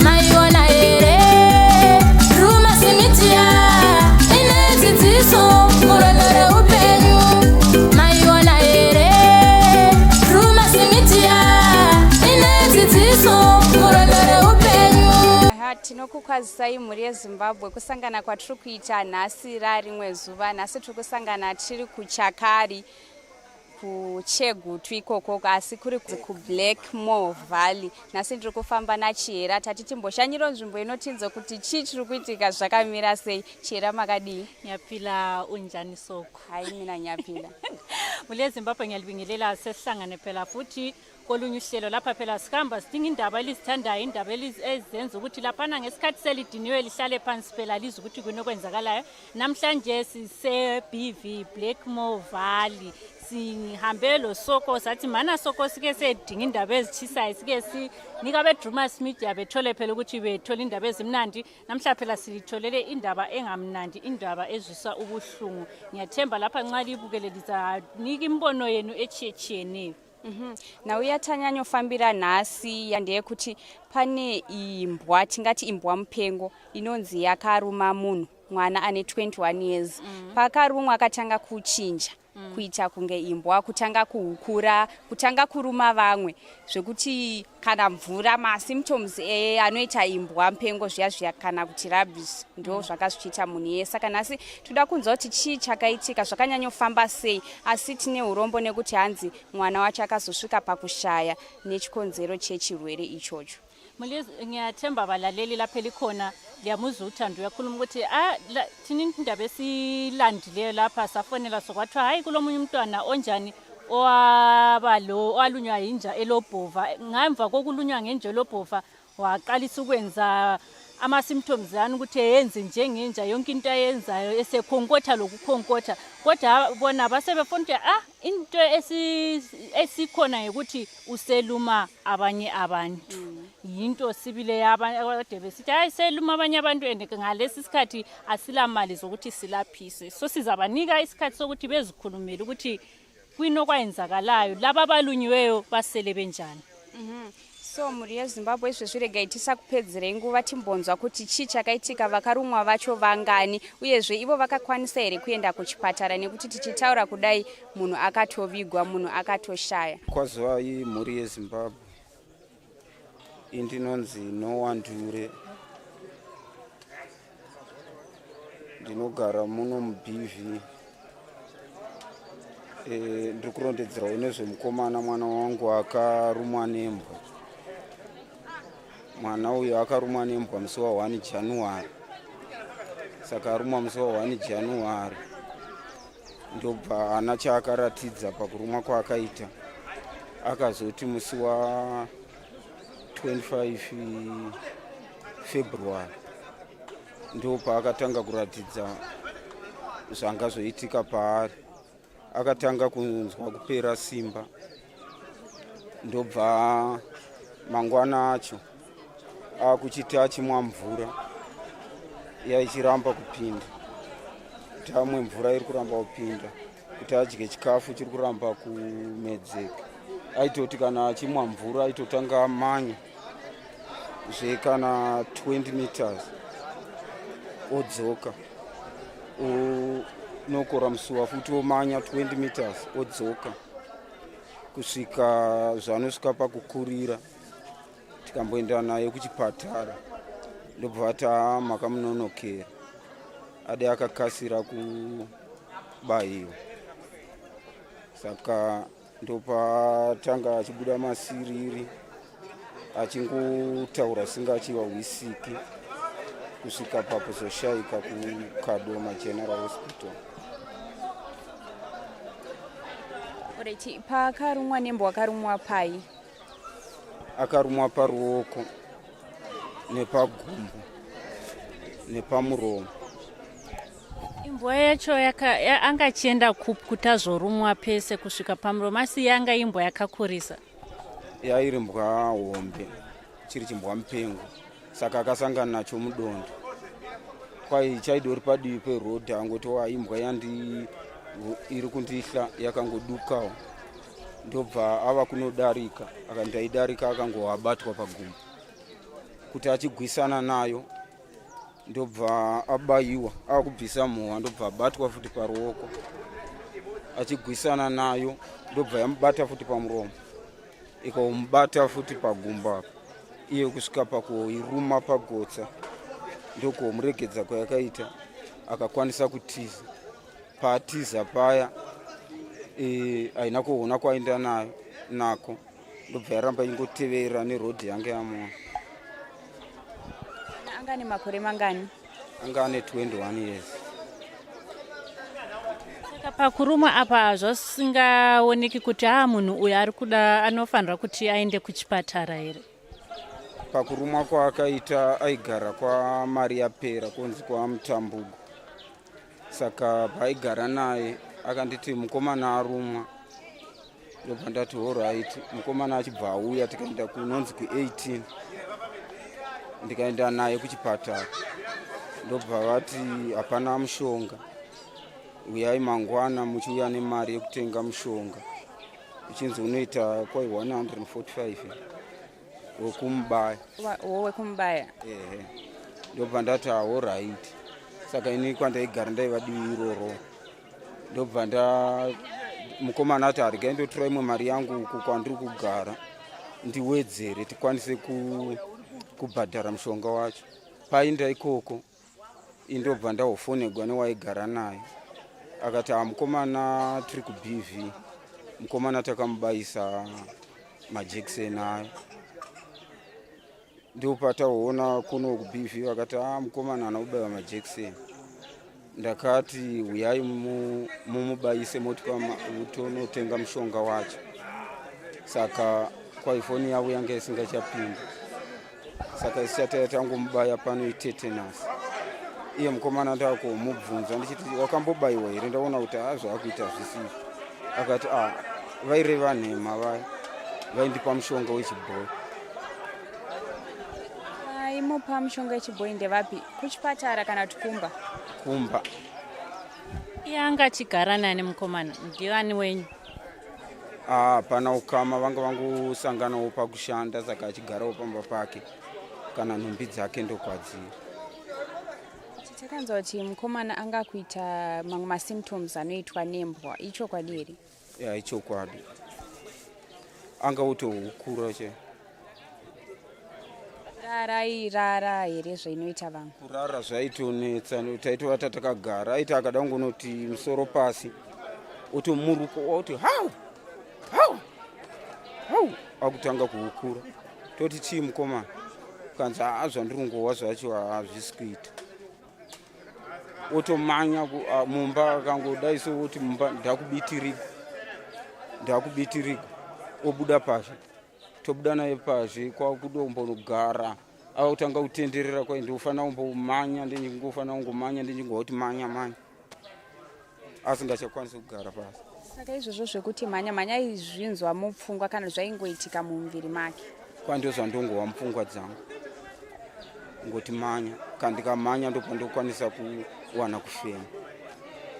Maiona here Drewmas Media ine dzidziso murwendo reupenyu. Maiona here Drewmas Media ine dzidziso murwendo reupenyu. Aha, tinokukwazisai mhuri yeZimbabwe kusangana kwatiri kuita nhasi rarimwe zuva. Nhasi tiri kusangana tiri kuChakari kuChegutu ikoko asi kuri kuBlackmore Valley. Nhasi ndiri kufamba naChihera tati timboshanyiro nzvimbo inotinzwe kuti chii chiri kuitika zvakamira sei. Chihera makadii? Ngiyaphila unjani Soko? Hayi mina ngiyaphila. Mule Zimbabwe ngiyalibingelela sesihlangane phela futhi kolunye uhlelo lapha phela sihamba sidinga indaba elizithandayo indaba ezenza ukuthi laphana ngesikhathi selidiniwe lihlale phansi phela lizwe ukuthi kunokwenzakalayo. Namhlanje sise-BV Blackmore Valley sihambe loSoko sathi mana Soko sike sedinga indaba ezitshisayo sike sinika abeDrumas Media bethole phela ukuthi bethole indaba ezimnandi. Namhla phela silitholele indaba engamnandi, indaba ezwisa ubuhlungu. Ngiyathemba lapha nxa liyibukele lizanika imibono yenu etshiyetshiyeneyo. Nhau yatanyanyofambira nhasi ndeyekuti pane imbwa, tingati imbwa mupengo inonzi yakaruma munhu, mwana ane 21 years. Paakarumwa akatanga kuchinja kuita kunge imbwa, kutanga kuhukura, kutanga kuruma vamwe, zvekuti kana mvura masymptoms anoita imbwa mupengo zviya zviya kana kuti rabies ndo zvanga zvichiita munhu iyeye. Saka nhasi toda kunzwa kuti chii chakaitika, zvakanyanyofamba sei, asi tine urombo nekuti hanzi mwana wacho akazosvika pakushaya nechikonzero chechirwere ichocho. Ngiyathemba abalaleli lapho elikhona liyamuzwa uThando uyakhuluma ukuthi ah, thina indaba esilandileyo lapha safonela sokwathiwa hayi kulomunye umntwana onjani owaba lo owalunywa yinja elobhova. Ngemva kokulunywa ngenja elobhova waqalisa ukwenza ama-symptoms ani ukuthi eyenze njengenja yonke into ayenzayo esekhonkotha lokukhonkotha, kodwa bona basebefuna ukuthi ah into esikhona yikuthi useluma abanye abantu. Yinto sibile akade besithi hayi seluma abanye abantu and ngalesi sikhathi asilamali zokuthi silaphise, so sizabanika isikhathi sokuthi bezikhulumele ukuthi kuyini okwayenzakalayo, laba abalunyiweyo basele benjani. So mhuri yeZimbabwe, izvezvi regai tisakupedzerei nguva timbonzwa kuti chii chakaitika, vakarumwa vacho vangani, uyezve ivo vakakwanisa here kuenda kuchipatara, nekuti tichitaura kudai munhu akatovigwa, munhu akatoshaya. Kwazivai mhuri yeZimbabwe, indinonzi Nowandure, ndinogara muno muBV. Ndiri kurondedzerawo nezvemukomana mwana wangu akarumwa nembwa. Mwana uyu akarumwa nembwa musi wa 1 January. Saka arumwa musi wa 1 January ndobva ana chaakaratidza pakurumwa kwaakaita. Akazoti musi wa 25 February ndo paakatanga kuratidza zvanga zvoitika paari. Akatanga kunzwa kupera simba, ndobva mangwana acho akuchiti achimwa mvura yaichiramba kupinda, kuti amwe mvura iri kuramba kupinda, kuti adye chikafu chiri kuramba kumedzeka. Aitoti kana achimwa mvura aitotanga amanya zvekana 20 meters odzoka, onokora musuwa futi, omanya 20 meters odzoka, kusvika zvanosvika pakukurira. Tikamboenda naye kuchipatara, ndobva vati haa makamunonokera, ade akakasira kubayiwa. Saka ndopatanga achibuda masiriri, achingotaura singachihwisiki, kusvika pakuzoshayika kuKadoma General Hospital. Alright, paakarumwa nembwa akarumwa pai? Akarumwa paruoko nepagumbo nepamuromo. Imbwa yacho anga achienda kupi kuti azorumwa pese kusvika pamuromo? Asi yanga imbwa yakakurisa? Yairi mbwa hombe, chiri chimbwa mupengo, saka akasangana nacho mudondo. Kwai chaidori padivi perodhi, angoti wa imbwa yandi iri kundihla yakangodukawo, ndobva ava kunodarika, akandaidarika akangoabatwa pagumbo kuti achigwisana nayo, ndobva abayiwa akubvisa mhuwa, ndobva abatwa futi paruoko achigwisana nayo, ndobva yamubata futi pamuromo, ikaomubata futi pagumbo apa, iye kusvika pakuiruma pagotsa, ndokuomuregedza kwayakaita, akakwanisa kutiza. Paatiza paya haina kuona kwaenda nayo nako, ndobva yaramba ingotevera nerodhi yange yamuona. Anga ane makore mangani? Anga ane 21 years. Saka pakurumwa apa zvasingaoneki kuti a munhu uyu ari kuda, anofanira kuti aende kuchipatara here? Pakurumwa kwaakaita aigara kwaMari yapera, kunzi kwaMutambugo. Saka paaigara naye akanditi mukomana arumwa, ndobva ndati alright. Mukomana achibva auya, tikaenda kunonzi ku18, ndikaenda naye kuchipatara, ndobva vati hapana mushonga, uyai mangwana muchiuya nemari yekutenga mushonga, uchinzi unoita kwai 145 wekumubaya. Wekumubaya? Ehe. Ndobva ndati alright. Saka ini kwandaigara ndaiva divi iroro, ndobva nda mukomana ati harigai ndotora imwe mari yangu uku kwandiri kugara ndiwedzere tikwanise kubhadhara mushonga wacho. Painda ikoko indobva ndahofonegwa newaigara naye, akati ha mukomana tiri kuBV, mukomana takamubayisa majekiseni ayo. Ndopataona kuno kuBV vakati a mukomana haana kubayiwa majekiseni. Ndakati uyai mumubayise, motipa tonotenga mushonga wacho. Saka kwaifoni yavo yanga isingachapinda, saka isu chataiya tangomubaya pano itetanus. Iye mukomana ndakumubvunza ndichiti wakambobayiwa here, ndaona kuti haa zvaakuita zvisizvo. Akati a vaireva nhema, vaya vaindipa mushonga wechibhoyi. Vaimupa mushonga wechibhoyi ndevapi, kuchipatara kana kuti kumba? Kumba. Iye anga achigara nani mukomana? Ndiani wenyu? Hapana ukama, vanga vangosanganawo pakushanda, saka achigarawo pamba pake, kana nhumbi dzake ndokwadziri. Takanzwa kuti mukomana anga kuita mamwe masymptoms anoitwa nembwa, ichokwadi here? Ya, ichokwadi, anga utohukura che. Rara here zvainoita vamwe? Kurara zvaitonetsa, taitovata takagara, aiti akada kungonoti musoro pasi otomuruka, oti hau hau hau, akutanga kuhukura. Toti chii mukomana, kanzi haa zvandiri kungohwa zvacho hazvisi kuita. Otomanya mumba, akangodai so oti mumba ndakubitirigwa, ndakubitirigwa, obuda pazhe, tobuda naye pazhe kwakudombonogara, akutanga kutenderera, kwai ndofanira kumbomanya, ndingofanira kungomanya, ndingoa kuti manya manya, asingachakwanisi kugara pasi. Saka izvozvo zvekuti mhanya mhanya aizvinzwa mupfungwa kana zvaingoitika mumuviri make? Kwando zvandongowa mupfungwa dzangu, ngoti manya, kana ndikamanya ndobva ndokwanisa kuwana kufema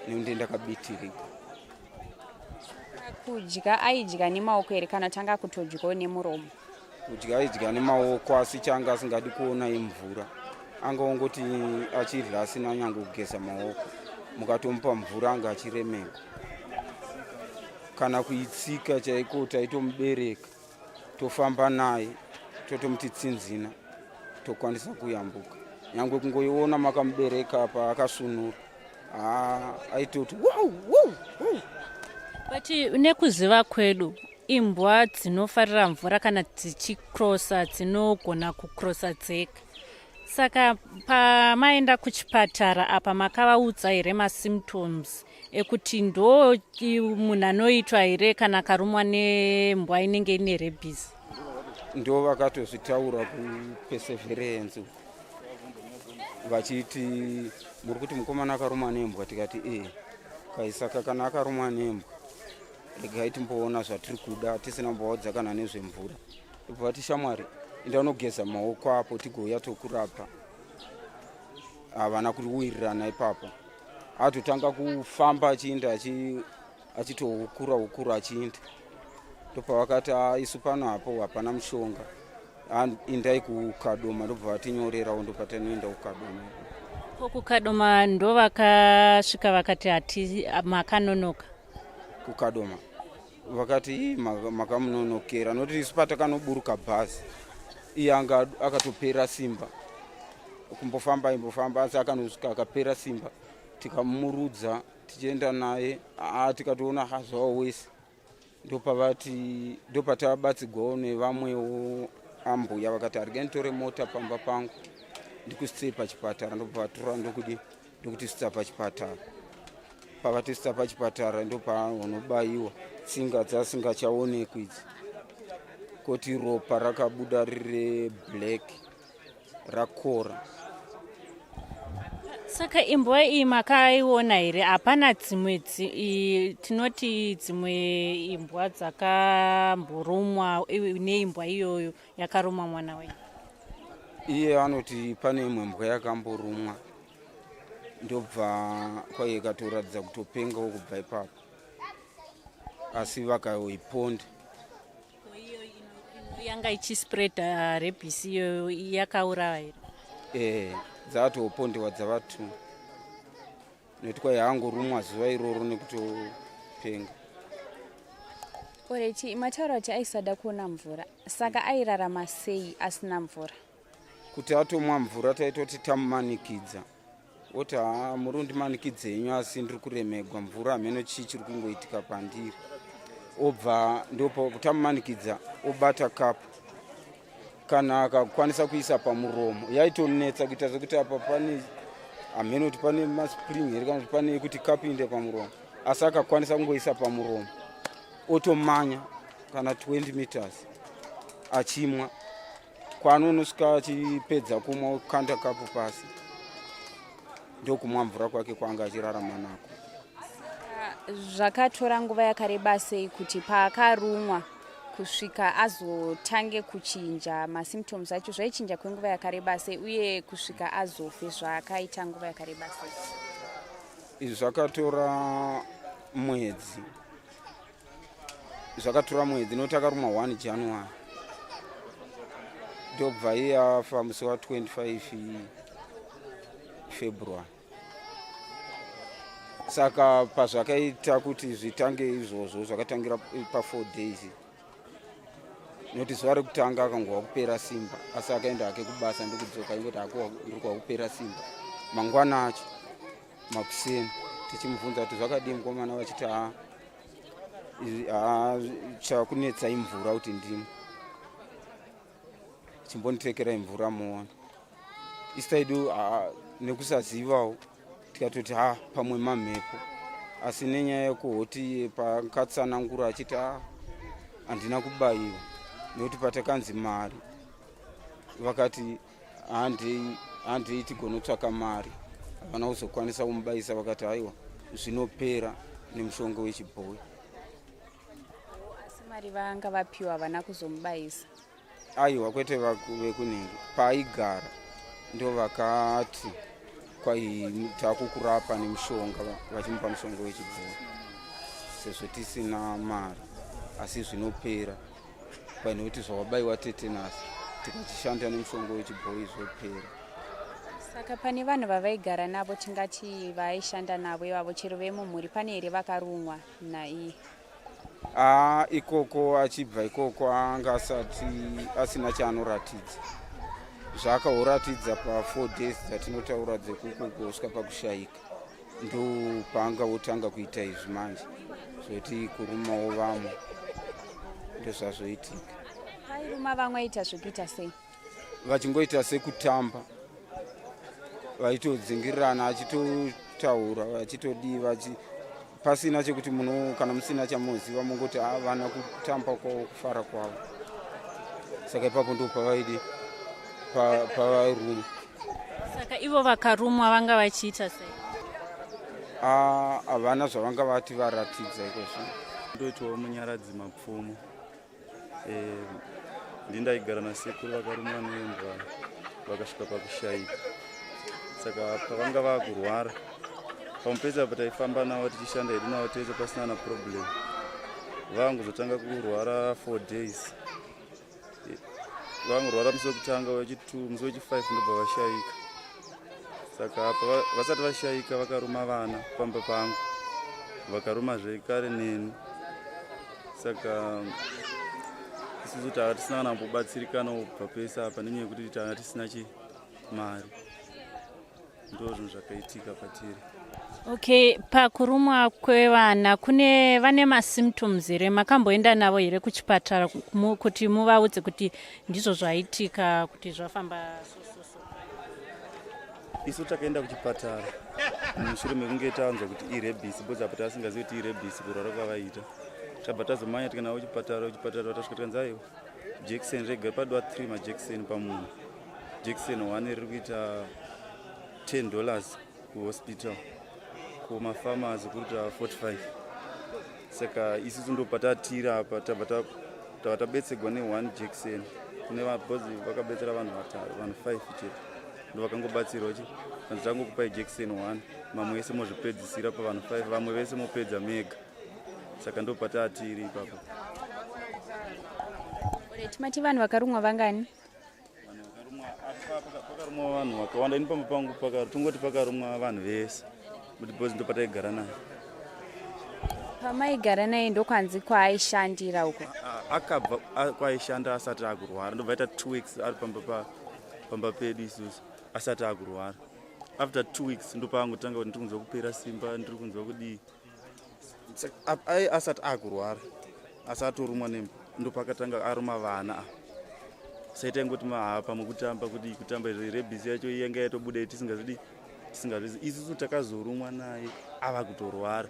nekuti ndakabitirika. Kudya aidya nemaoko here kana tanga kutodyawo nemuromo? Kudya aidya nemaoko, asi changa asingadi kuona imvura. Anga ongoti achidya asina nyange kugeza maoko, mukatomupa mvura anga achiremerwa kana kuitsika chaiko. Taitomubereka tofamba naye, totomuti tsinzina, tokwanisa kuyambuka. Nyange kungoiona makamubereka apa akasunura, haa aitoti wow, wow, wow. But nekuziva kwedu imbwa dzinofarira mvura, kana dzichikrosa dzinogona kukrosa dzega. Saka pamaenda kuchipatara apa makavaudza here masymptoms ekuti ndo munhu anoitwa here kana akarumwa nembwa inenge ine rabies? Ndo vakatozvitaura kuPerseverance uko, vachiti muri kuti mukomana akarumwa nembwa, tikati e kaisaka kana akarumwa nembwa. Regai timboona zvatiri kuda tisina kumbovaudza kana nezvemvura. Ndobva vati shamwari enda unogeza maoko apo tigouya tokurapa. Havana kuwirirana ipapo. Atotanga kufamba achiinda achitohukura hukura achiinda. Ndopavakati ah, isu pano hapo hapana mushonga. Ah, indai kukadoma ndobva vatinyorerawo ndopatanoenda kukadoma. Ko kukadoma ndovakasvika vakati hati makanonoka. Kukadoma vakati makamunonokera nokuti isu patakanoburuka bhazi iye anga akatopera simba kumbofamba imbofamba asi akanosvika akapera simba tikamurudza tichienda naye aa tikatoona hazvawo wese ndopavati ndopatabatsigwawo nevamwewo ambuya vakati arige nditore mota pamba pangu ndikusitsei pachipatara ndopavatora ndokudi ndokutisitsa pachipatara pavatisitsa pachipatara ndopaunobayiwa tsinga dzasingachaonekwi idzi koti ropa rakabuda riri reblack rakora. Saka imbwa iyi makaiona here? Hapana dzimwe tinoti dzimwe imbwa dzakamborumwa neimbwa iyoyo yakaruma mwana wenyu. Iye anoti pane imwe mbwa yakamborumwa ndobva kwaiye ikatoratidza kutopengawo kubva ipapo asi vakaiponda. Yanga ichispreada rabies iyoyo yakauraya here? Eh, dzatopondewa dzava two nekuti kwai haangorumwa zuva iroro nekutopenga. Oreti mataura kuti aisada kuona mvura saka airarama sei asina mvura? Kuti atomwa mvura taitoti tamumanikidza oti haa muri kundimanikidza henyu asi ndiri kuremegwa mvura hameno chii chiri kungoitika pandiri obva ndotamumanikidza obata kapu kana akakwanisa kuisa pamuromo yaitonetsa kuita sekuti apa pane hameno kuti pane maspring here kana kuti pane kuti kapu inde pamuromo asi akakwanisa kungoisa pamuromo otomanya kana 20 meters achimwa kwaanonosvika achipedza kumwa okanda kapu pasi ndokumwa mvura kwake kwaanga achirarama nako. Zvakatora nguva yakareba sei kuti paakarumwa kusvika azotange kuchinja masymptoms acho zvaichinja kwenguva yakareba sei uye kusvika azofe zvakaita nguva yakareba sei? Izvi zvakatora mwedzi zvakatora mwedzi nokuti akarumwa 1 January ndobva iye afa musi wa 25 February saka pazvakaita kuti zvitange izvozvo zvakatangira pa 4 days nokuti zuva rekutanga akangova kupera simba asi akaenda hake kubasa ndokudzoka ingoti hako ndiri kupera simba mangwana acho makuseni tichimubvunza kuti zvakadii mukomana vachiti haa chakunetsa imvura kuti ndimwe chimbonditekerai mvura muone isu taidu nekusazivawo tikatoti ha pamwe mamhepo asi nenyaya yekuhoti pakatsanangura achiti a handina kubayiwa nekuti patakanzi mari vakati handei handei tigonotsvaka mari havana kuzokwanisa kumubayisa vakati haiwa zvinopera nemushonga wechibhoyi asi mari vanga vapiwa havana kuzomubayisa aiwa kwete vekunenge paaigara ndo vakati kwai takukurapa nemushonga vachimupa mushonga wechibhoyi sezvo tisina mari asi zvinopera Paine kuti zvawabaiwa tetanus tikachishanda nemushonga wechibhoyi zvopera. Saka pane vanhu vavaigara navo tingati vaaishanda navo ivavo chero vemumhuri pane here vakarumwa naiye? Aa ikoko achibva ikoko anga asati asina chaanoratidza zvaakahoratidza pa four days dzatinotaura dzekukugosvika pakushayika Ndopaanga wotanga kuita izvi manje zvoti kurumawo vamwe ndozvazoitika. Pairuma vamwe aita zvekuita sei? Vachingoita sekutamba vaitodzingirirana achitotaura vachitodii vachi pasina chekuti muno kana musina chamoziva mongoti havana ah, kutamba kwavo kufara kwavo saka ipapo ndopavaidi pavairuma Saka ivo vakarumwa vanga vachiita sei? Ah, havana zvavanga vati varatidza iko zvino. Ndoitwawo Munyaradzi Mapfumo. Eh, ndindaigara nasekuru vakarumwa nembwa vakasvika pakushaika. Saka pavanga vakurwara pamupedza apa taifamba navo tichishanda hedu navo tese pasina na problem. Vangozotanga kurwara 4 days. Eh, vangorwara musi wekutanga wechi2 musi wechi5 ndobva vashaika. Saka apa vasati vashaika vakaruma vana pamba pangu vakaruma zvekare neni. Saka isusu tava tisina kana kumbobatsirikana kubva pese apa nenyaya yekuti tava tisina chi mari. Ndo zvinhu zvakaitika patiri. Okay, pakurumwa kwevana kune vane masymptoms here? Makamboenda navo here kuchipatara kuti muvaudze kuti ndizvo zvaitika, kuti zvafamba so so so? Isu takaenda kuchipatara mushure mekunge tanzwa kuti irabies, because apa tasingazivi kuti irabies kurwara kwavaita. Tabva tazomanya tikaenda navo kuchipatara, kuchipatara tasvika tikanzi aiwa jekiseni rega padiwa 3 majekiseni pamunhu. Jekiseni 1 riri kuita $10 kuhospital, kumafamasi kuri kuita 45. Saka isusu ndo patatira apa tabva tabetsegwa ne1 jekiseni kune vabhozi vakabetsera vanhu vatatu, vanhu 5 chete ndo vakangobatsirwa chi kanzi tangokupai jekiseni 1, mamwe ese mozvipedzisira pavanhu 5, vamwe vese mopedza mega. Saka ndo patatiri ipapo. Alright, mati vanhu vakarumwa vangani? Vanhu vakarumwa apa pakarumwa vanhu vakawanda. Ini pamba pangu tongoti pakarumwa vanhu vese kuti bhozi ndo pataigara naye. Pamaigara naye ndokwanzi kwaaishandira uko? Akabva kwaishanda asati akurwara, ndobva aita 2 weeks ari pamba pedu isusu asati akurwara. After 2 weeks ndopaangotanga kuti ndiri kunzwa kupera simba, ndiri kunzwa kudii. Ai asati akurwara, asi atorumwa nembwa ndopakatanga aruma vana apa. Saita ingoti pamwe kutamba kudii kutamba izvo, rabies yacho yanga yatobuda tisingazvidi tisingazvizi. Isusu takazorumwa naye ava kutorwara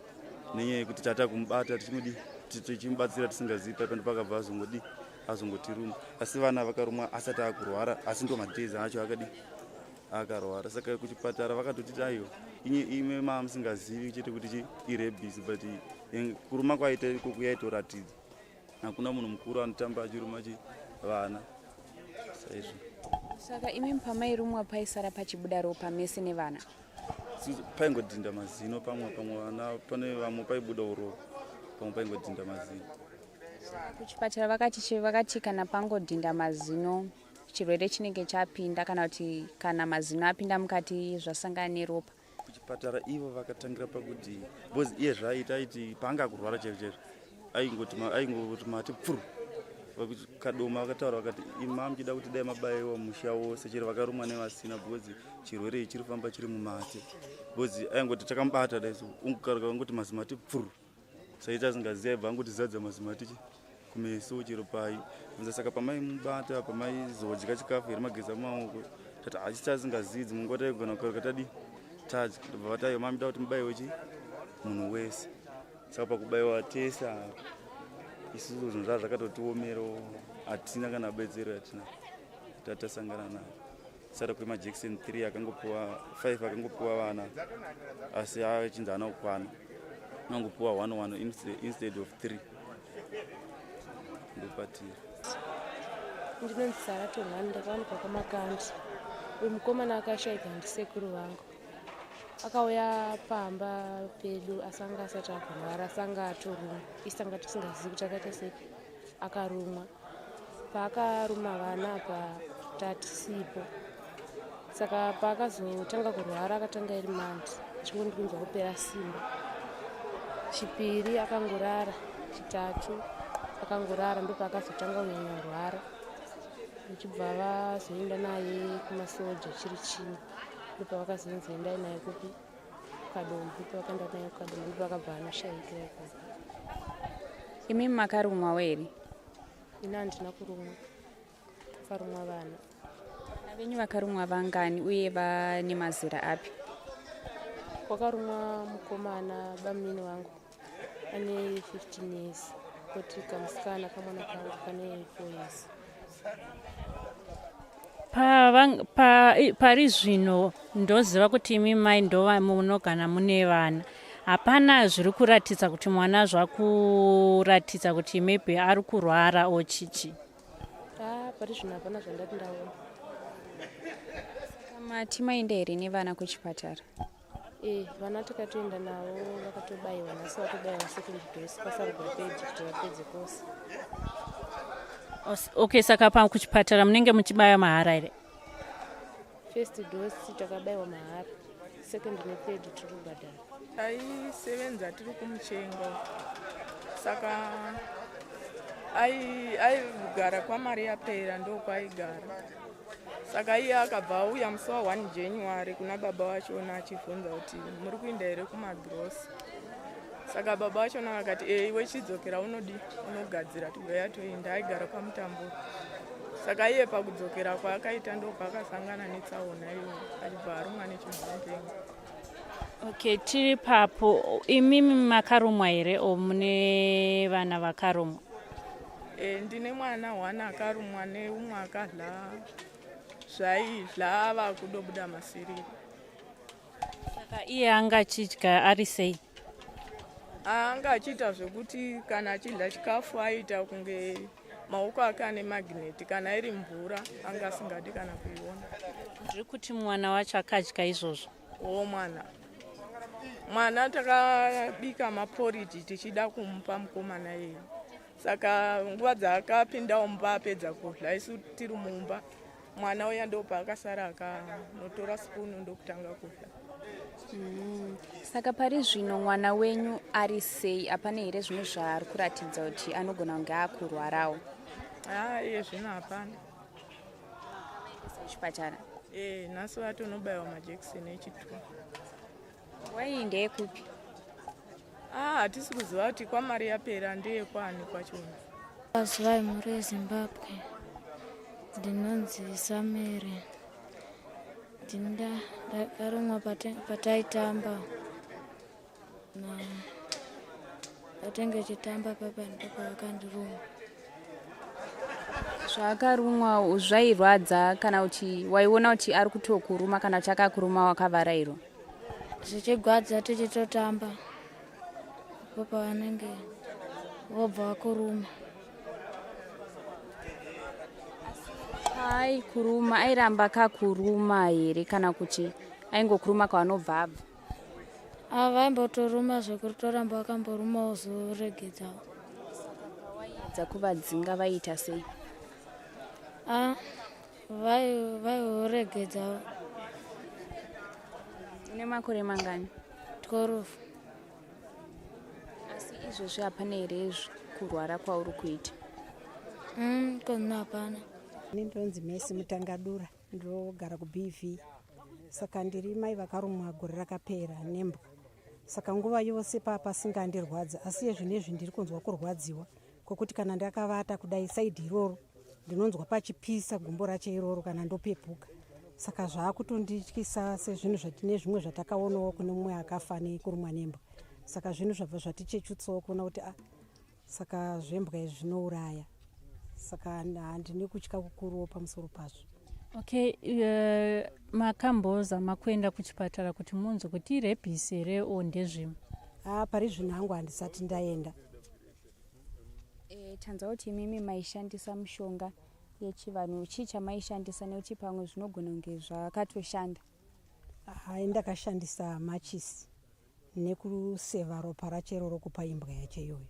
nenyaya yekuti tata kumubata tichimudi tichimubatsira tisingazivi paipa, ndopakabva azongodi azongotiruma. Asi vana vakarumwa asati akurwara, asi ndo madays acho akadi akarwara. Saka kuchipatara vakatotiti aiwa ime maa musingazivi chete kuti irabies, but kuruma kwaita ikoko yaitoratidza hakuna munhu mukuru anotamba achiruma chi vana saizvo. Saka imi pamairumwa paisara pachibuda ropa mese nevana? Paingodhinda mazino pamwe, pamwe vana pane vamwe paibuda uropa, pamwe paingodhinda mazino. Kuchipatara vakati vakati kana pangodhinda mazino chirwere chinenge chapinda, kana kuti kana mazino apinda mukati zvasangana neropa? Kuchipatara ivo vakatangira pakuti because iye zvaaita aiti paanga kurwara chaizvo chaizvo aingoti mati pfuru. Kadoma vakataura vakati ima muchida kuti dai mabayiwa musha wose chero vakarumwa nevasina, because chirwere ichi chiri kufamba chiri mumate, because aingoti takamubata dai so ungukaruka angoti mazimati pfuru. Saita asingazivi aibva angoti zadza mazimati kumeso chero pai bvunza. Saka pamaimubata pamaizodya chikafu here, mageza maoko? Tati hachisi asingazivi, dzimwe nguva taigona kukaruka tadi tadya. Ndobva vati aiwa mamida kuti mubayiwe chi munhu wese. Saka pakubayiwa tese apa isusu zvinhu zvaa zvakatotiomerawo, hatina kana betsero yatina tatasangana nayo. Sara kwemajekiseni 3 akangopiwa 5 akangopiwa vana, asi achinzi haana kukwana, angopiwa 1 1 instead of 3. Ndopatiri. Ndinonzi Sara Tonhani, ndakawanikwa kwaMakandi. Uyu mukomana akashaika ndisekuru vangu. Akauya pamba pedu asi anga asati akurwara, asi anga atorumwa. Isi tanga tisingazivi kuti akaita sei akarumwa. Paakaruma vana apa tatisipo, saka paakazotanga kurwara akatanga iri mandi achingondi kunzwa kupera simba. Chipiri akangorara, chitatu akangorara, ndopaakazotanga kunyanya kurwara, vachibva vazoenda naye kumasoja chiri chimwe. Ndopavakazonzi endai naye kupi, kuKadombo. Ndopavakaenda naye kuKadombo, ndopakabva anoshaikira ikoko. Imi makarumwawo here? Ini handina kurumwa, pakarumwa vana. Vana venyu vakarumwa vangani uye vane mazera api? Kwakarumwa mukomana, bamunini wangu, ane 15 years, koti kamusikana kamwana kangu kane 4 years. Pari zvino ndoziva kuti imi mai ndova munogana mune vana. Hapana zviri kuratidza kuti mwana zvakuratidza kuti maybe ari kurwara or chichi? Ah, pari zvino hapana zvandati ndaona. Saka mati maenda here nevana kuchipatara? E, vana takatoenda navo vakatobayiwa nhasi vatobaiwa second dose pasarugwa peji kuti vapedze kose. Okay, saka pa kuchipatara munenge muchibaya mahara here? First dose takabaiwa mahara, second nethird tiri kubhadhara. Taisevenza tiri kumuchenga saka aigara kwamari yapera ndokwaigara saka iye akabva auya musi wa 1 January kuna baba vachona achibvunza kuti muri kuinda here kumagirosa saka baba vachona vakati e iwe chidzokera unodi unogadzira tibva yatoinda aigara kwamutambura saka iye pakudzokera kwaakaita ndopaakasangana netsaona iyoyo achibva arumwa nechimhomupengo. Okay, tiri papo imimi makarumwa here o mune vana vakarumwa? E, ndine mwana one akarumwa neumwe akadla zvaidla ava kudobuda masiriri. Saka iye anga achidya ari sei? Anga achiita zvekuti kana achidya chikafu aiita kunge maoko ake ane magineti, kana iri mvura anga asingadi kana kuiona. Ndiri kuti mwana wacho akadya izvozvo? O mwana takabika maporiji tichida kumupa mukomana iyeye saka nguva dzaakapindawo mumba apedza kudya isu tiri mumba mwana uya ndopaakasara akanotora sipunu ndokutanga kudya. Saka pari zvino mwana wenyu ari sei? Hapana here zvimwe zvaari kuratidza kuti anogona kunge akurwarawo? Haa, iye zvino hapana. Kuchipatara? E, nhasi vatonobayiwa majekiseni echitu. Wai ndeyekupi? Ah, hatisi kuziva kuti kwamari yapera ndeyekwani kwachona. Mazuva emhuri yeZimbabwe, ndinonzi Samere. Ndakarumwa pataitamba na patenge chitamba papa ndipo vakandiruma. Zvaakarumwa zvairwadza kana kuti waiona kuti ari kutokuruma kana kuti akakuruma wakavarairwa? Zvichigwadza tichitotamba ipo pavanenge vobva vakuruma. Paaikuruma airamba akakuruma here kana kuti aingokuruma kwaanobva abva? Ava vaimbotoruma zvekutoramba vakamboruma wozoregedzawo. Dza kuvadzinga vaiita sei? Ah, vaihoregedzawo. Une makore mangani? 12. Asi izvozvi hapana here kurwara kwauri kuita? Kona hapana. Ini ndinonzi Messi Mutangadura, ndinogara kuBV. Saka ndiri mai vakarumwa gore rakapera nembwa. Saka nguva yose papasingandirwadza, asi yezvinezvi ndiri kunzwa kurwadziwa kwekuti kana ndakavata kudai saidhi iroro ndinonzwa pachipisa gumbo racho iroro kana ndopepuka. Saka zvaakutondityisa sezvinhu zvatine zvimwe zvatakaonawo kune mumwe akafa nekurumwa nembwa. Saka zvinhu zvabva zvatichechutsawo kuona kuti ah, saka zvembwa izvi zvinouraya. Saka handine kutya kukuruwo pamusoro pazvo. Okay, makambozama kuenda kuchipatara kuti munzwe kuti irabies here o ndezvimwe? Ah, pari zvino hangu handisati ndaenda. E, tanzwa kuti imimi maishandisa mushonga yechivanhu, chii chamaishandisa nekuti pamwe zvinogona kunge zvakatoshanda? Hai, ndakashandisa machisi nekuseva ropa racho iroro kupa imbwa yacho iyoyo.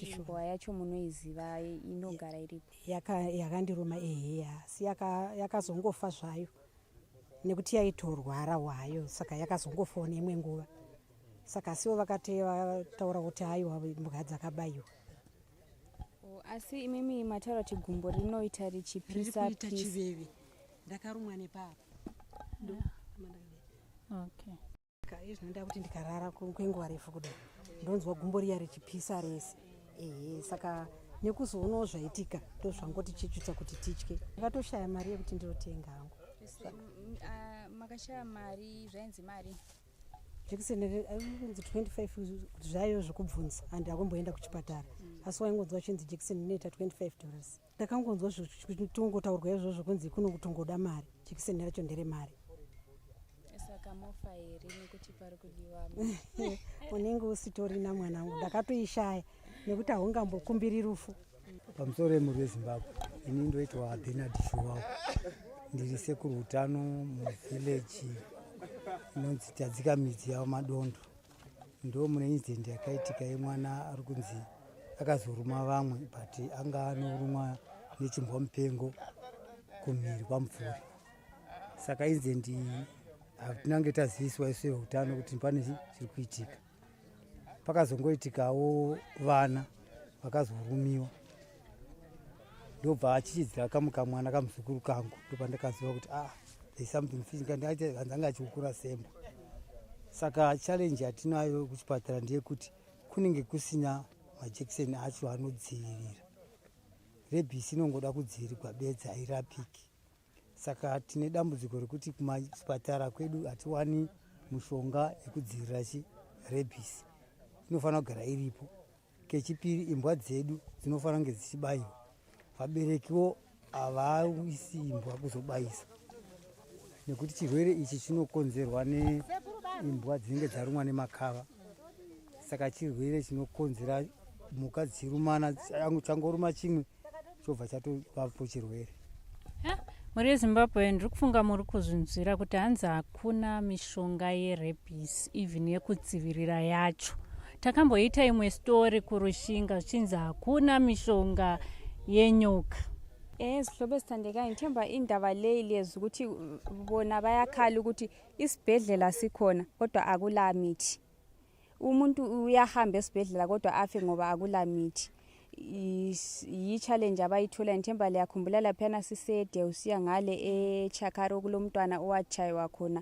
Imbwa yacho munoiziva inogara iripo? Yakandiruma ehe, asi yakazongofa zvayo nekuti yaitorwara hayo, saka yakazongofawo neimwe nguva. Saka asiwo vakataura kuti haiwa imbwa dzakabayiwa. Asi imimi mataura kuti gumbo rinoita richipisa pisa. Chiveve ndakarumwa nepapa. Okay. Izvi zvinoda kuti ndikarara kwenguva refu kudai ndonzwa gumbo riya richipisa rese. Ehe, saka nekuzoonawo zvaitika ndozvangoti chichutsa kuti titye. Ndakatoshaya mari yekuti ndinotenga hangu. Makashaya mari, zvainzi mari? Jekiseni inzi 25 zvayo zvekubvunza, handi akumboenda kuchipatara asi waingonzwa chinzi jekiseni inoita $25. Ndakangonzwa zvitongotaurwa izvozvo kunzi kuno kutongoda mari, jekiseni racho ndere mari. Saka Saka mofa here nekuti pari kudiwa? Unenge usitorina mwanangu, ndakatoishaya nekuti haungambokumbiri rufu. Pamusoro yemhuri yeZimbabwe, ini ndoitwa Bernard Shuwawo, ndiri sekuru utano muvhileji inonzi Tadzika Midzi yaMadondo. Ndo mune incident yakaitika yemwana ari kunzi akazoruma vamwe, but anga anorumwa nechimbwa mupengo kumhiri kwaMupfuri. Saka incident iyi hatinange taziviswa isu veutano kuti pane chiri kuitika. Pakazongoitikawo vana vakazorumiwa, ndobva achichidzira kamwe kamwana kamuzukuru kangu, ndopandakaziva kuti, ah, there's something physical, anga achikukura sembwa. Saka challenge yatinayo kuchipatara ndeyekuti kunenge kusina majekiseni acho anodzivirira. Rabies inongoda kudzivirirwa bedzi, hairapiki. Saka tine dambudziko rekuti kumachipatara kwedu hatiwani mushonga yekudzivirira chi rabies, inofanira kugara iripo. Kechipiri, imbwa dzedu dzinofanira kunge dzichibayiwa. Vaberekiwo havaisi imbwa kuzobayisa nekuti chirwere ichi chinokonzerwa neimbwa dzinenge dzarumwa nemakava. Saka chirwere chinokonzera mhuka dzichirumana, changoruma chimwe chobva chatovapo chirwere. Mhuri yeZimbabwe, ndiri kufunga muri kuzvinzwira kuti hanzi hakuna mishonga yerabies, even yekudzivirira yacho. Takamboita imwe story kuRushinga zvichinzi hakuna mishonga yenyoka. Zihlobo ezithandekayo, ngithemba indaba leyi lezi ukuthi bona bayakhala ukuthi isibhedlela sikhona kodwa akula mithi. Umuntu uyahamba esibhedlela kodwa afe ngoba akula mithi. Yi-challenge abayithola. Ngithemba liyakhumbula laphiyana sisede usiya ngale eChakaro, kulomntwana owatshaywa khona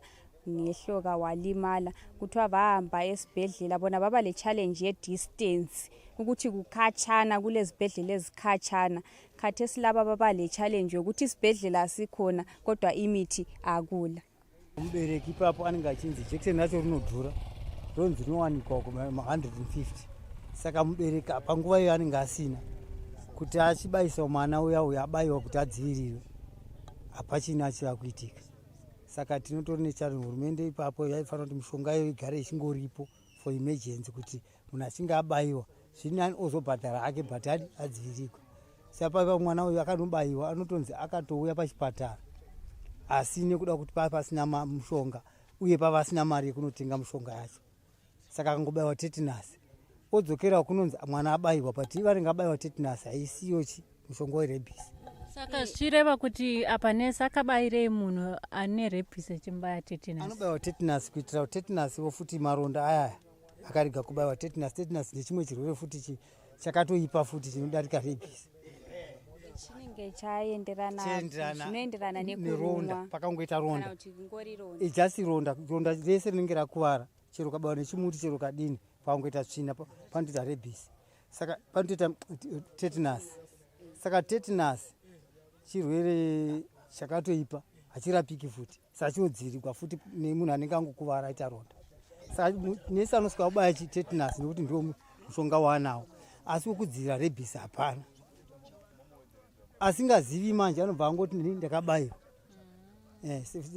ngehloka walimala. Kuthiwa bahamba esibhedlela, bona baba le challenge ye-distance, ukuthi kukhatshana, kulezibhedlela ezikhatshana. Khathesi laba baba le challenge yokuthi isibhedlela sikhona kodwa imithi akula. Mubereki ipapo anenge achinzi jekiseni racho rinodhura, ronzi rinowanikwa kuma150. Saka mubereki panguva iyo anenge asina kuti achibayisa mwana uya uyo abayiwa kuti adzivirirwe, hapachina chiva kuitika. Saka tinotori nechallenge. Hurumende ipapo yaifanira kuti mishonga iyo igare ichingoripo for emergency, kuti munhu achinge abayiwa zviri nani ozobhadhara hake, but adi adzivirirwa. Saka mwana uyu akanobayiwa anotonzi akatouya pachipatara, asi nekuda kuti pava pasina mushonga uye pava asina mari yekunotenga mushonga yacho, saka akangobayiwa tetanus odzokera kunonzi mwana abayiwa, but vanenge abayiwa tetanus, haisiyo chi mushonga werabies. Saka zvichireva kuti apa nesi akabayirei munhu ane rabies achimbaya tetanus? Anobayiwa tetanus kuitira kuti tetanus wo futi maronda ayaya akarega kubayiwa tetanus. Tetanus ndechimwe chirwere futi chakatoipa futi chinodarika rabies. Chinenge chaenderana. Chaenderana. Zvinoenderana neronda. Nekurumwa. Pakangoita kana ronda. Kuti kungori ronda. Just ronda, ronda rese rinenge rakuvara, chero ukabayiwa nechimuti, chero kadini, pakangoita tsvina panotoita rabies, saka panotoita tetanus. Saka tetanus chirwere chakatoipa, hachirapiki futi, saka chinodzivirirwa futi nemunhu anenge angokuvara aita ronda. Saka nesi anosvika kubaya tetanus nekuti ndiwo mushonga waanawo, asi wekudzivirira rabies hapana. Asingazivi manje anobva angoti, "Ndini ndakabayiwa."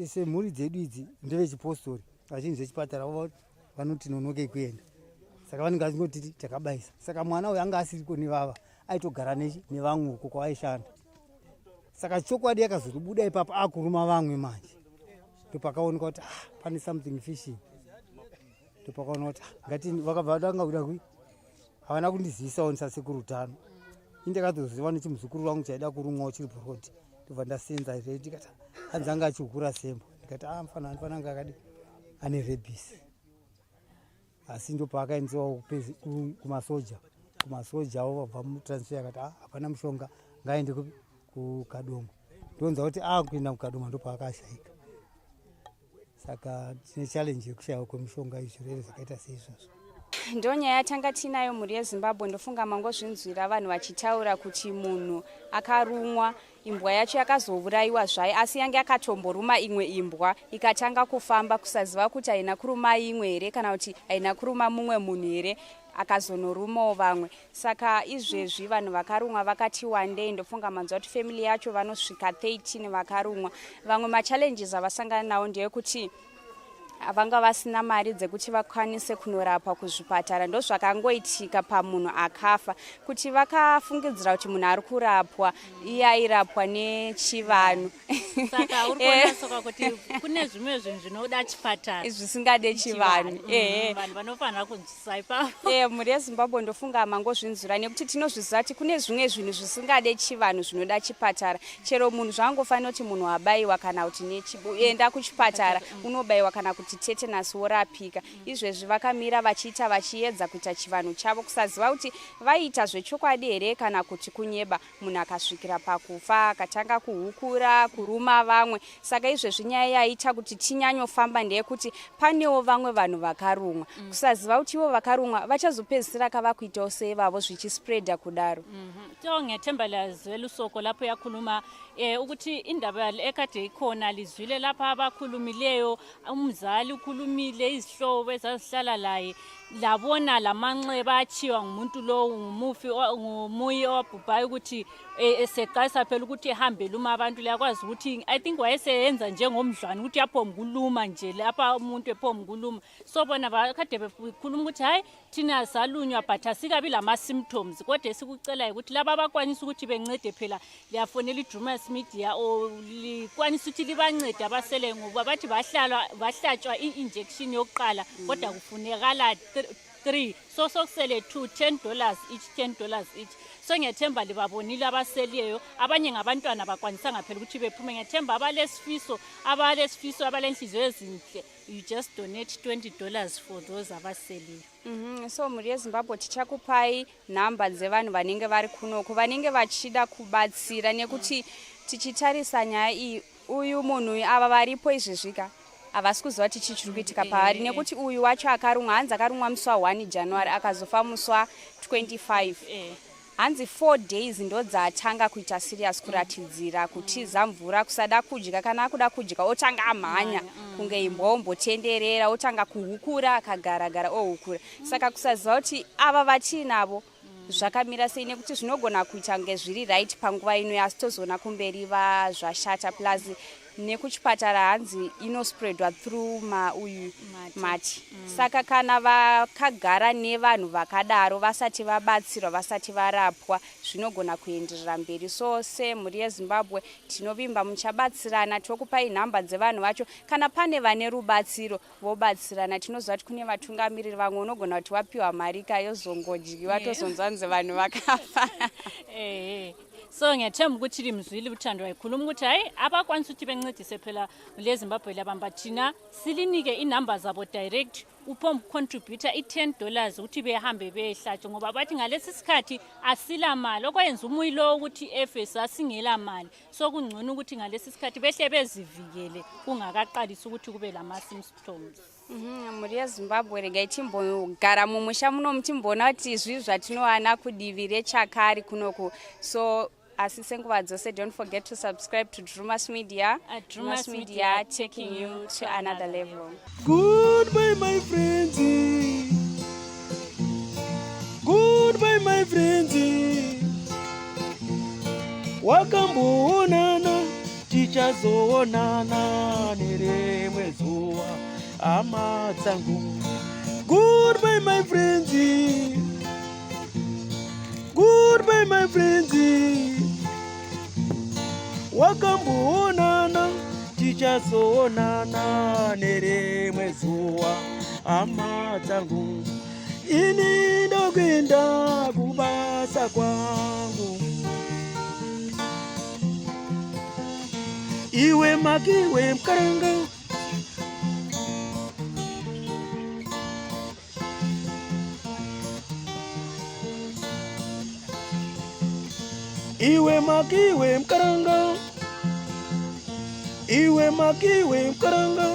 Semhuri dzedu idzi ndevechipostori, vazhinji vechipatara vanoti nonokei kuenda, saka vanenge vachingotiti takabayisa. Saka mwana uyu anga asiriko nevava, aitogara nevamwe uko kwavaishanda. Saka chokwadi yakazotobuda ipapo akuruma vamwe manje, ndopakaonekwa kuti, ah, pane something fishy. Ndopakaona kuti, ah, ngati vakabva vatanga kuda kui havana kundizivisawo ndisasekuru utano. Indakatoziva nechimuzukuru wangu chaida kurumwawo chiri poroti, ndobva ndasenza re, ndikati hanzi anga achikura sembwa, ndikati, ah, mufana anofana anga akadi ane rabies. Asi ndopaakaendesawo kumasoja. Kumasoja avo vabva mutransfer, akati, ah, hapana mushonga, ngaende kuKadoma. Ndonza kuti akuenda kuKadoma ndopaakashaika. Saka tine challenge yekushayiwa kwemishonga, zvirwere zvakaita seizvozvo. Ndo nyaya yatanga tiinayo, mhuri yeZimbabwe. Ndofunga mangozvinzwira vanhu vachitaura kuti munhu akarumwa, imbwa yacho yakazourayiwa zvayo, asi yange yakatomboruma imwe imbwa ikatanga kufamba, kusaziva kuti haina kuruma imwe here kana kuti haina kuruma mumwe munhu here, akazonorumawo vamwe. Saka izvezvi vanhu vakarumwa vakati wandei. Ndofunga manzwa kuti family yacho vanosvika 13 vakarumwa. Vamwe machallenges avasangana nawo ndeyekuti Vanga vasina mari dzekuti vakwanise kunorapwa kuzvipatara. Ndozvakangoitika pamunhu akafa, kuti vakafungidzira kuti munhu ari kurapwa, iye airapwa nechivanhu. Saka uri kuona soka kuti kune zvimwe zvinhu zvinoda chipatara zvisingade chivanhu. Ehe, vanhu vanofanira kunzwisisa ipapo. Mhuri yeZimbabwe, ndofunga mangozvinzwira, nekuti tinozviziva kuti kune zvimwe zvinhu zvisingade chivanhu, zvinoda chipatara. Chero munhu zvaangofanira kuti munhu abayiwa kana kuti enda kuchipatara unobayiwa kana kuti tetanus, worapika. Izvezvi vakamira vachiita, vachiedza kuita chivanhu chavo, kusaziva kuti vaiita zvechokwadi here kana kuti kunyeba. Munhu akasvikira pakufa, akatanga kuhukura, kuruma vamwe. Saka izvezvi nyaya yaita kuti tinyanyofamba ndeyekuti panewo vamwe vanhu vakarumwa. Kusaziva kuti ivo vakarumwa vachazopedzisira kava kuitawo seivavo, zvichispreada kudaro. So ngethemba lazwela usoko lapho yakhuluma ukuthi indaba ekade ikhona, lizwile lapha abakhulumileyo. Umzali ukhulumile, izihlobo ezazihlala laye, labona lamanxeba achiwa ngumuntu lowu, ngumufi, ngumuyi owabhubhayo, ukuthi eseqalisa phela ukuthi ehambe luma abantu. Liyakwazi ukuthi I think wayeseyenza njengomdlwane, ukuthi yaphomba ukuluma nje lapha umuntu ephomba ukuluma. So bona kade bekhuluma ukuthi hayi, thina salunywa but asikabi lama-symptoms, kodwa esikucelayo ukuthi laba abakwanisa ukuthi bencede phela, liyafonela iDrumas Media or likwanisa ukuthi libancede abasele, ngoba bathi bahlalwa, bahlatshwa i-injection yokuqala, kodwa kufunekala three, so sokusele two, $10 each, $10 each. So ngiyathemba libabonile abaseliyeyo. Abanye ngabantwana, bakwanisanga phela ukuthi bephume. Ngiyathemba abalesifiso, abalenhliziyo ezinhle, you just donate $20 for those abaseliyo. So mhuri yeZimbabwe, tichakupai nhamba dzevanhu vanenge vari kunoko, vanenge vachida kubatsira, nekuti tichitarisa nyaya iyi, uyu munhu uyu, ava varipo izvezvika havasi kuziva kuti chii chiri kuitika pavari, nekuti uyu wacho akarumwa, hanzi akarumwa musi wa1 January, akazofa musi wa25. Hanzi 4 days ndodzaatanga kuita serious, kuratidzira kutiza mvura, kusada kudya, kana akuda kudya otanga amhanya kunge imbwa, ombotenderera, otanga kuhukura, akagaragara ohukura. Saka kusaziva kuti ava vatiinavo zvakamira sei, nekuti zvinogona kuita kunge zviri right panguva ino, asi tozoona kumberi zvashata. Plus nekuchipatara hanzi inospreadwa through mauyu mati. Saka kana vakagara nevanhu vakadaro vasati vabatsirwa, vasati varapwa, zvinogona kuenderera mberi. So semhuri yeZimbabwe, tinovimba muchabatsirana. Tokupai nhamba dzevanhu vacho, kana pane vane rubatsiro vobatsirana. Tinoziva kuti kune vatungamiriri vamwe, unogona kuti wapiwa mari kayozongodyiwa, tozonzwa nzi vanhu vakafa. Ehe, so ngiyathemba ukuthi limzwile uthando wayikhuluma ukuthi hayi, abakwanisa ukuthi bencedise phela le Zimbabwe labamba. Thina silinike inamba zabo direct, uphomba ucontributor i-$10 ukuthi behambe behlatshwe, ngoba bathi ngalesi sikhathi asila mali. Okwayenza umuyi lowo ukuthi efe, sasingela mali. So kungcono ukuthi ngalesi sikhathi behle bezivikele kungakaqalisi ukuthi kube lama-symptoms. Mhuri yeZimbabwe, regai timbogara mumusha muno, timboona kuti zvii zvatinowana kudivi rechakari kunoku. So asi senguva dzose, don't forget to subscribe to Drumas Media. Drumas Media, taking you to another level. Goodbye, my friends. Goodbye, my friends. Wakamboonana, tichazoonana nerimwe zuva, hama dzangu. Goodbye, my friends. Goodbye, my friends. Wakamboonana, tichazoonana nerimwe zuva, hama dzangu. Ini ndokuenda kubasa kwangu. Iwe makiwe mukaranga. Iwe makiwe mukaranga. Iwe makiwe mukaranga.